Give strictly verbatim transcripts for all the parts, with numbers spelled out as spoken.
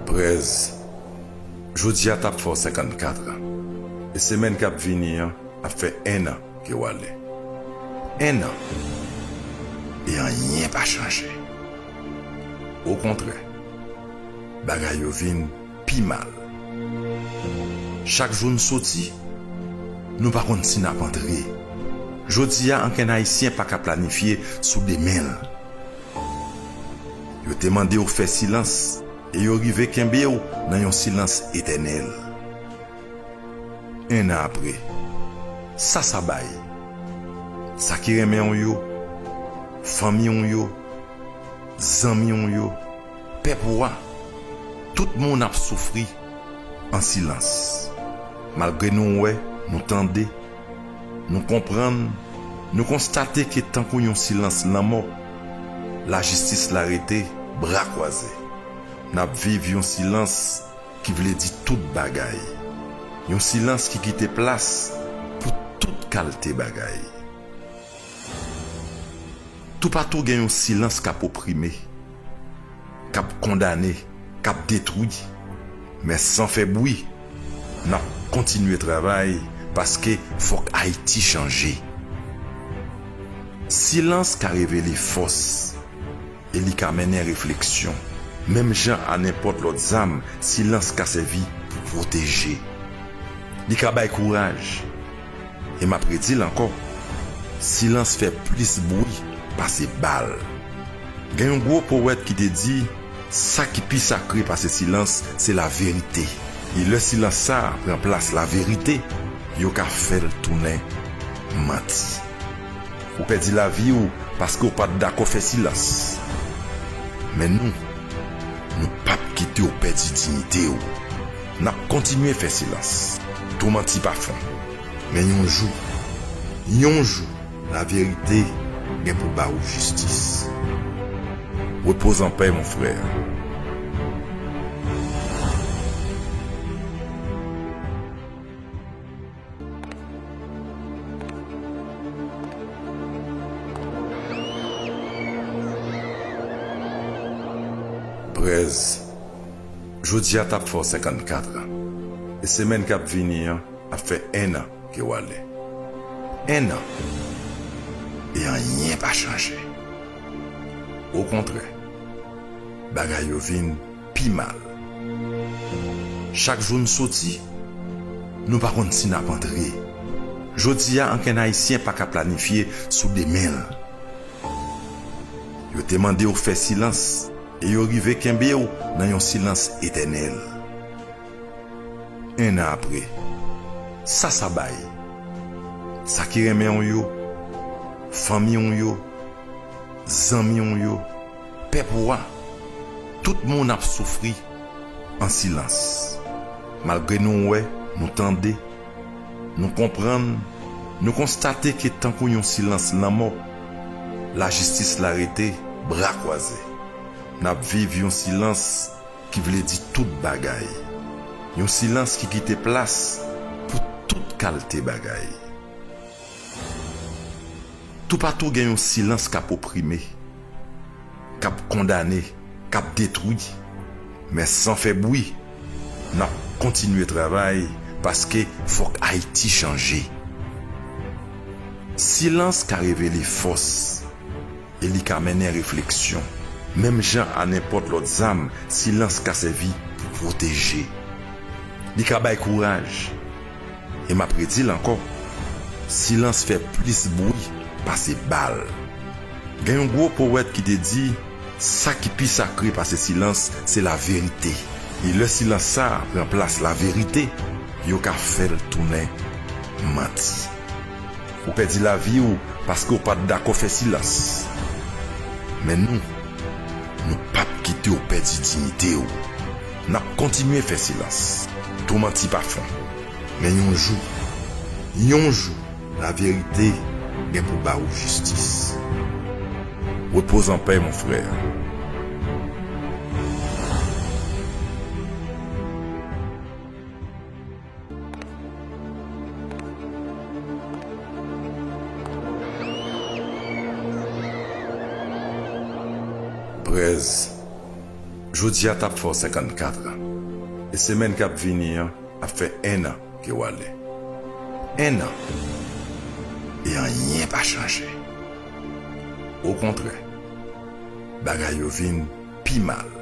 Prèz, jodi a t ap fè w senkannkat an. E semèn k ap vini an ap fè enn an ke w ale. Enn an. E anyen pa chanje. Okontrè, bagay yo vin pi mal. Chak jou n soti, nou pa konn si n ap antre. Jodi a, ankenn Ayisyen pa ka planifye sou demen l. Yo te mande w fè silans, e yo rive kenbe w nan yon silans etènèl. Enn an apre, sa sa bay? Sa ki renmen w yo, fanmi w yo, zanmi w yo, pèp ou a, tout moun ap soufri an silans. Malgre nou wè, nou tande, nou konprann, nou konstate ke tankou yon silans lanmò, lajistis la rete bra kwaze. N ap viv yon silans ki vle di tout bagay. Yon silans ki kite plas pou tout kalte bagay. Toupatou gen yon silans k ap oprime, k ap kondane, k ap detwi. Men san fè bri, n ap kontinye travay paske fòk Ayiti chanje. Silans ka revele fòs e li ka mennen refleksyon. Menm jan a nenpòt lòt zam, silans ka sèvi pou pwoteje. Li ka bay kouraj. E m ap redi l ankò, silans fè plis bri pase bal. Gen yon gwo powèt ki te di, sa ki pi sakre pase silans, se laverite. E lè silans sa a pran plas laverite, yo ka fè l tounen manti. Ou pèdi lavi w paske w pa t dakò fè silans. Men nou, nou p ap kite w pèdi diyite w. N ap kontinye fè silans. Tou manti pa fon. Men yon jou, yon jou, laverite gen pou ba ou jistis. Repose en paix, mon frère. Prèz, jodi a t ap fè w senkannkat an. E semèn k ap vini an ap fè enn an ke w ale. Enn an. E anyen pa chanje. Okontrè, bagay yo vin pi mal. Chak jou n soti, nou pa konn si n ap antre. Jodi a, ankenn Ayisyen pa ka planifye sou demen l. Yo te mande w fè silans, e yo rive kenbe w nan yon silans etènèl. Enn an apre, sa sa bay? Sa ki renmen w yo, fanmi w yo, zanmi w yo, pèp ou a, tout moun ap soufri an silans. Malgre nou wè, nou tande, nou konprann, nou konstate ke tankou yon silans lanmò, lajistis la rete bra kwaze. N ap viv yon silans ki vle di tout bagay. Yon silans ki kite plas pou tout kalte bagay. Toupatou gen yon silans k ap oprime, k ap kondane, k ap detwi. Men san fè bri, n ap kontinye travay paske fòk Ayiti chanje. Silans ka revele fòs e li ka mennen refleksyon. Menm jan a nenpòt lòt zam, silans ka sèvi pou pwoteje. Li ka bay kouraj. E m ap redi l ankò, silans fè plis bri pase bal. Gen yon gwo powèt ki te di, sa ki pi sakre pase silans, se laverite. E lè silans sa a pran plas laverite, yo ka fè l tounen manti. Ou pèdi lavi w paske w pa t dakò fè silans. Men nou, nou p ap kite w pèdi diyite w. N ap kontinye fè silans. Tou manti pa fon. Men yon jou, yon jou, laverite gen pou ba ou jistis. Repose en paix, mon frère. Prèz, Jodi a t ap fè w senkannkat an, e semèn k ap vini an ap fè enn an ke w ale. Enn an, e anyen pa chanje. Okontrè, bagay yo vin pi mal.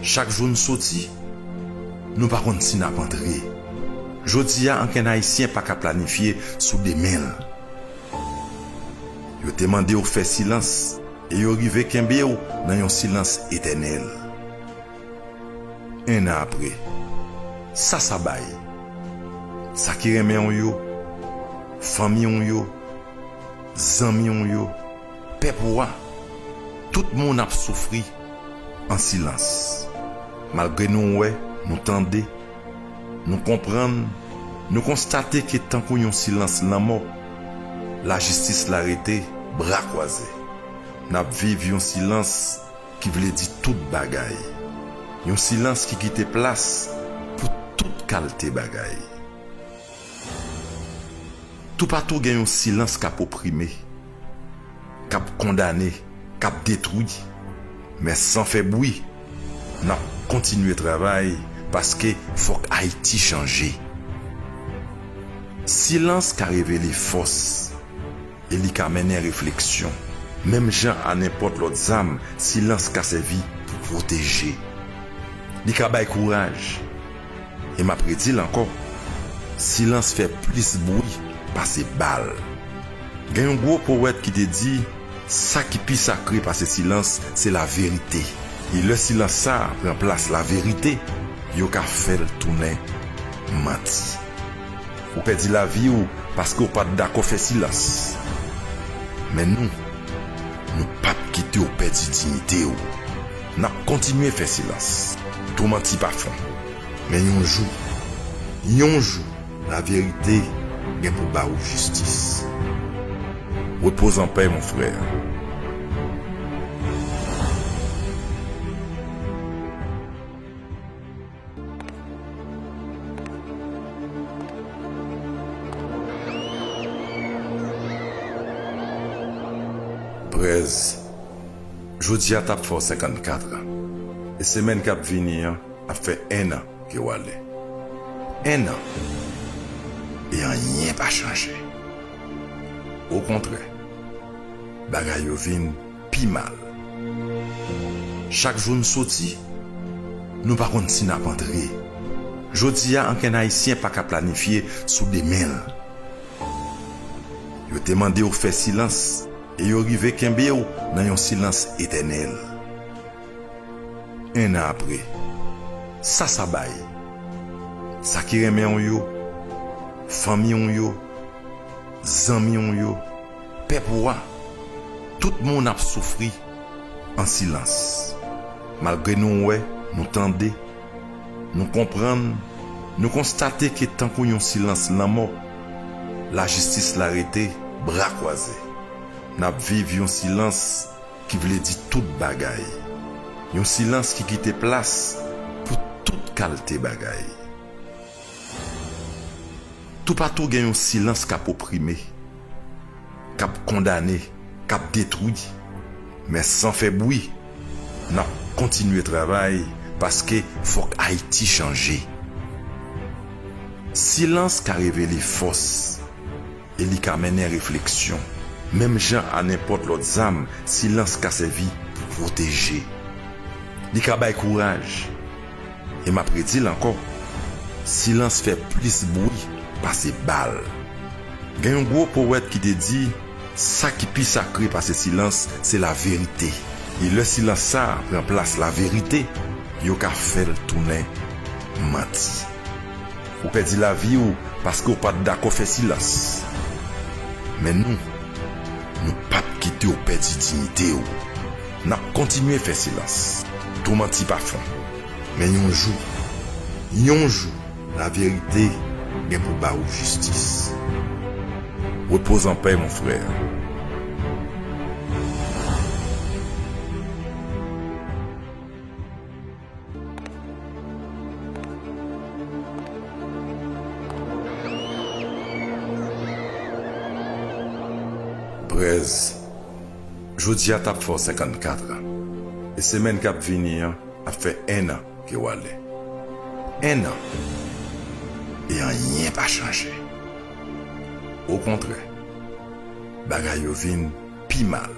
Chak jou n soti, nou pa konn si n ap antre. Jodi a, ankenn Ayisyen pa ka planifye sou demen l. Yo te mande w fè silans, e yo rive kenbe w nan yon silans etènèl. Enn an apre, sa sa bay? Sa ki renmen w yo, fanmi w yo, zanmi w yo, pèp ou a, tout moun ap soufri an silans. Malgre nou wè, nou tande, nou konprann, nou konstate ke tankou yon silans lanmò, lajistis la rete bra kwaze. N ap viv yon silans ki vle di tout bagay. Yon silans ki kite plas pou tout kalte bagay. Toupatou gen yon silans k ap oprime, k ap kondane, k ap detwi. Men san fè bri, n ap kontinye travay paske fòk Ayiti chanje. Silans ka revele fòs e li ka mennen refleksyon. Menm jan a nenpòt lòt zam, silans ka sèvi pou pwoteje. Li ka bay kouraj. E m ap redi l ankò, silans fè plis bri pase bal. Gen yon gwo powèt ki te di, sa ki pi sakre pase silans, se laverite. E lè silans sa a pran plas laverite, yo ka fè l tounen manti. Ou pèdi lavi w paske w pa t dakò fè silans. Men nou, nou p ap kite w pèdi diyite w. N ap kontinye fè silans. Tou manti pa fon. Men yon jou, yon jou, laverite gen pou ba ou jistis. Repose en paix, mon frère. Prèz, jodi a t ap fè w senkannkat an, e semèn k ap vini an ap fè enn an ke w ale. Enn an, e anyen pa chanje. Okontrè, bagay yo vin pi mal. Chak jou n soti, nou pa konn si n ap antre. Jodi a, ankenn Ayisyen pa ka planifye sou demen l. Yo te mande w fè silans, e yo rive kenbe w nan yon silans etènèl. Enn an apre, sa sa bay? Sa ki renmen w yo, fanmi w yo, zanmi w yo, pèp ou a, tout moun ap soufri an silans. Malgre nou wè, nou tande, nou konprann, nou konstate ke tankou yon silans lanmò, lajistis la rete bra kwaze. N ap viv yon silans ki vle di tout bagay. Yon silans ki kite plas pou tout kalte bagay. Toupatou gen yon silans k ap oprime, k ap kondane, k ap detwi. Men san fè bri, n ap kontinye travay paske fòk Ayiti chanje. Silans ka revele fòs e li ka mennen refleksyon. Menm jan a nenpòt lòt zam, silans ka sèvi pou pwoteje. Li ka bay kouraj. E m ap redi l ankò, silans fè plis bri pase bal. Gen yon gwo powèt ki te di, sa ki pi sakre pase silans, se laverite. E lè silans sa a pran plas laverite, yo ka fè l tounen manti. Ou pèdi lavi w paske w pa t dakò fè silans. Men nou, nou p ap kite w pèdi diyite w. N ap kontinye fè silans. Tou manti pa fon. Men yon jou, yon jou, laverite gen pou ba ou jistis. Repose en paix, mon frère. Prèz, jodi a t ap fè w senkannkat an. E semèn k ap vini an ap fè enn an ke w ale. Enn an. E anyen pa chanje. Okontrè, bagay yo vin pi mal.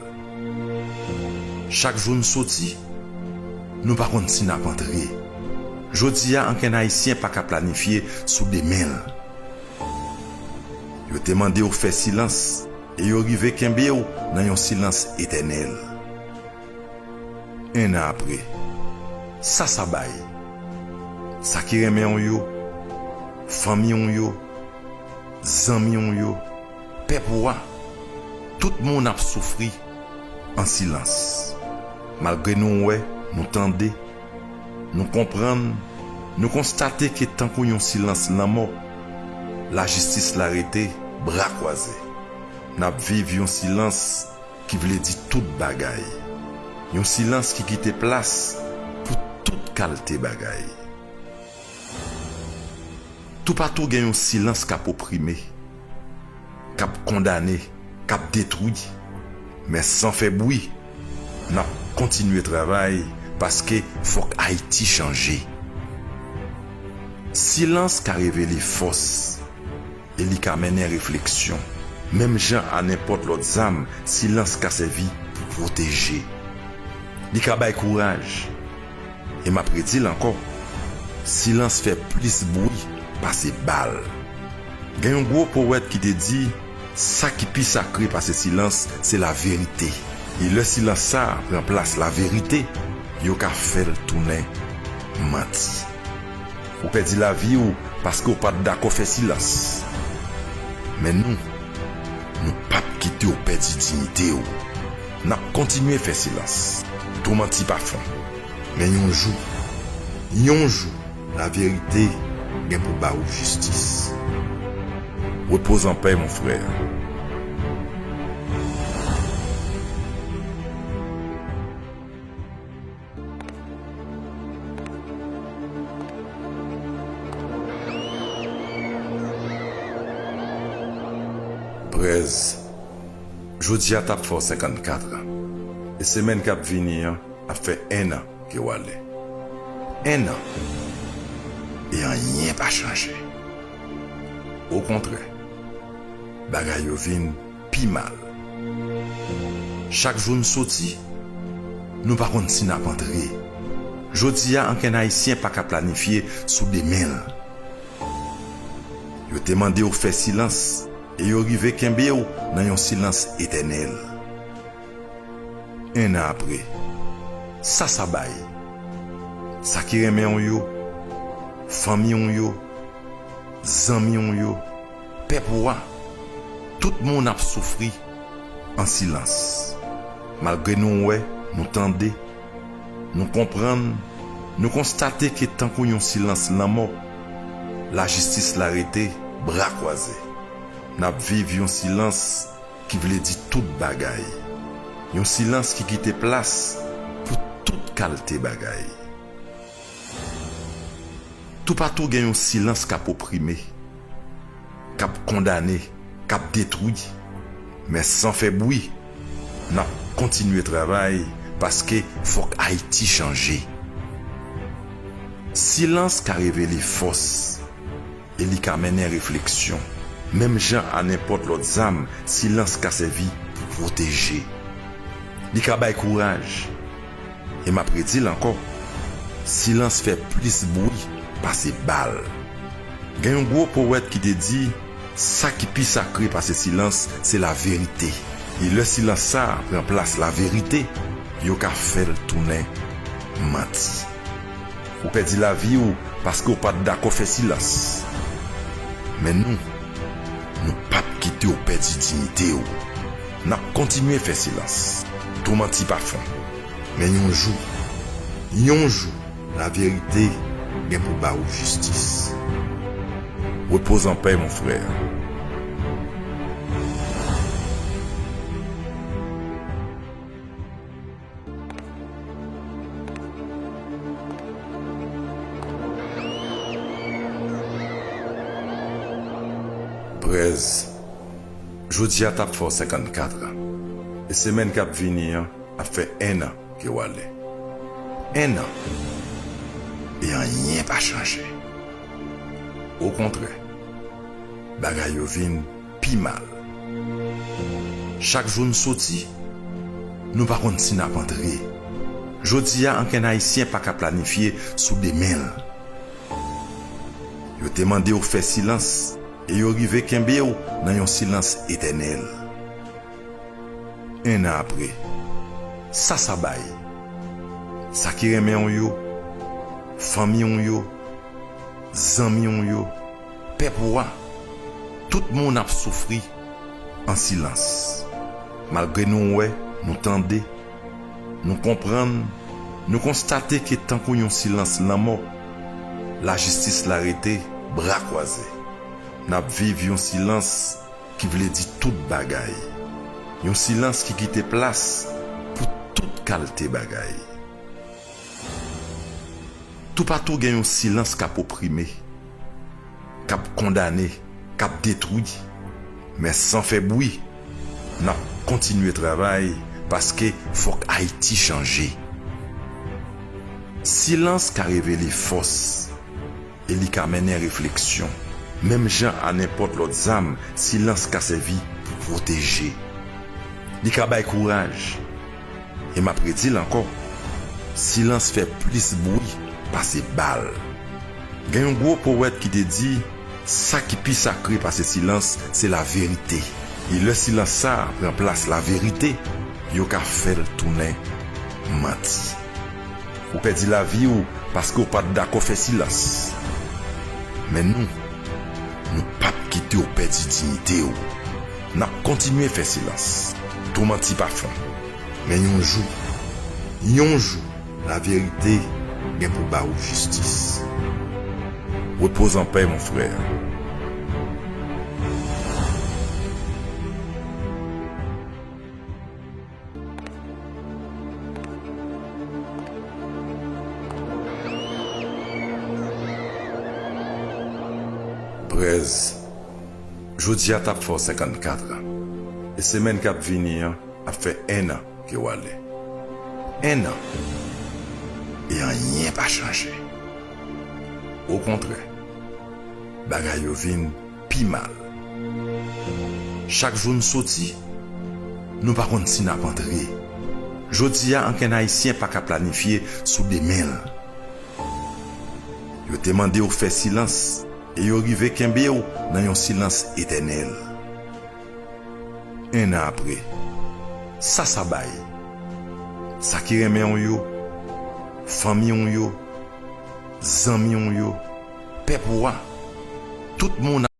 Chak jou n soti, nou pa konn si n ap antre. Jodi a, ankenn Ayisyen pa ka planifye sou demen l. Yo te mande w fè silans, e yo rive kenbe w nan yon silans etènèl. Enn an apre, sa sa bay? Sa ki renmen w yo, fanmi w yo, zanmi w yo, pèp ou a, tout moun ap soufri an silans. Malgre nou wè, nou tande, nou konprann, nou konstate ke tankou yon silans lanmò, lajistis la rete bra kwaze. N ap viv yon silans ki vle di tout bagay. Yon silans ki kite plas pou tout kalte bagay. Toupatou gen yon silans k ap oprime, k ap kondane, k ap detwi. Men san fè bri, n ap kontinye travay paske fòk Ayiti chanje. Silans ka revele fòs e li ka mennen refleksyon. Menm jan a nenpòt lòt zam, silans ka sèvi pou pwoteje. Li ka bay kouraj. E m ap redi l ankò, silans fè plis bri pase bal. Gen yon gwo powèt ki te di, sa ki pi sakre pase silans, se laverite. E lè silans sa a pran plas laverite, yo ka fè l tounen manti. Ou pèdi lavi w paske w pa t dakò fè silans. Men nou, nou p ap kite w pèdi diyite w. N ap kontinye fè silans. Tou manti pa fon. Men yon jou, yon jou, laverite gen pou ba ou jistis. Repose en paix, mon frère. Prèz, jodi a t ap fè w senkannkat an. E semèn k ap vini an ap fè enn an ke w ale. Enn an. E anyen pa chanje. Okontrè, bagay yo vin pi mal. Chak jou n soti, nou pa konn si n ap antre. Jodi a, ankenn Ayisyen pa ka planifye sou demen l. Yo te mande w fè silans, e yo rive kenbe w nan yon silans etènèl. Enn an apre, sa sa bay? Sa ki renmen w yo, fanmi w yo, zanmi w yo, pèp ou a, tout moun ap soufri an silans. Malgre nou wè, nou tande, nou konprann, nou konstate ke tankou yon silans lanmò, lajistis la rete bra kwaze. N ap viv yon silans ki vle di tout bagay. Yon silans ki kite plas pou tout kalte bagay. Toupatou gen yon silans k ap oprime, k ap kondane, k ap detwi. Men san fè bri, n ap kontinye travay paske fòk Ayiti chanje. Silans ka revele fòs e li ka mennen refleksyon. Menm jan a nenpòt lòt zam, silans ka sèvi pou pwoteje. Li ka bay kouraj. E m ap redi l ankò, silans fè plis bri pase bal. Gen yon gwo powèt ki te di, sa ki pi sakre pase silans, se laverite. E lè silans sa a pran plas laverite, yo ka fè l tounen manti. Ou pèdi lavi w paske w pa t dakò fè silans. Men nou, nou p ap kite w pèdi diyite w. N ap kontinye fè silans. Tou manti pa fon. Men yon jou, yon jou, laverite gen pou ba ou jistis. Repose en paix, mon frère. Prèz, jodi a t ap fè w senkannkat an. E semèn k ap vini an ap fè enn an ke w ale. En an, e anyen pa chanje. Okontrè, bagay yo vin pi mal. Chak jou n soti, nou pa konn si n ap antre. Jodi a, ankenn Ayisyen pa ka planifye sou demen l. Yo te mande w fè silans, e yo rive kenbe w nan yon silans etènèl. En an apre, sa sa bay? Sa ki renmen w yo, fanmi w yo, zanmi w yo, pèp ou a, tout moun ap soufri an silans. Malgre nou wè, nou tande, nou konprann, nou konstate ke tankou yon silans lanmò, lajistis la rete bra kwaze. N ap viv yon silans ki vle di tout bagay. Yon silans ki kite plas pou tout kalte bagay. Toupatou gen yon silans k ap oprime, k ap kondane, k ap detwi. Men san fè bri, n ap kontinye travay paske fòk Ayiti chanje. Silans ka revele fòs e li ka mennen refleksyon. Menm jan a nenpòt lòt zam, silans ka sèvi pou pwoteje. Li ka bay kouraj. E m ap redi l ankò, silans fè plis bri pase bal. Gen yon gwo powèt ki te di, sa ki pi sakre pase silans, se laverite. E lè silans sa a pran plas laverite, yo ka fè l tounen manti. Ou pèdi lavi w paske w pa t dakò fè silans. Men nou, nou p ap kite w pèdi diyite w. N ap kontinye fè silans. Tou manti pa fon. Men yon jou, yon jou, laverite gen pou ba ou jistis. Repose en paix, mon frère. Prèz, jodi a t ap fè w senkannkat an. E semèn k ap vini an ap fè en an ke w ale. En an. E anyen pa chanje. Okontrè, bagay yo vin pi mal. Chak jou n soti, nou pa konn si n ap antre. Jodi a, ankenn Ayisyen pa ka planifye sou demen l. Yo te mande w fè silans, e yo rive kenbe w nan yon silans etènèl. En an apre, sa sa bay? Sa ki renmen w yo, fanmi w yo, zanmi w yo, pèp ou a, tout moun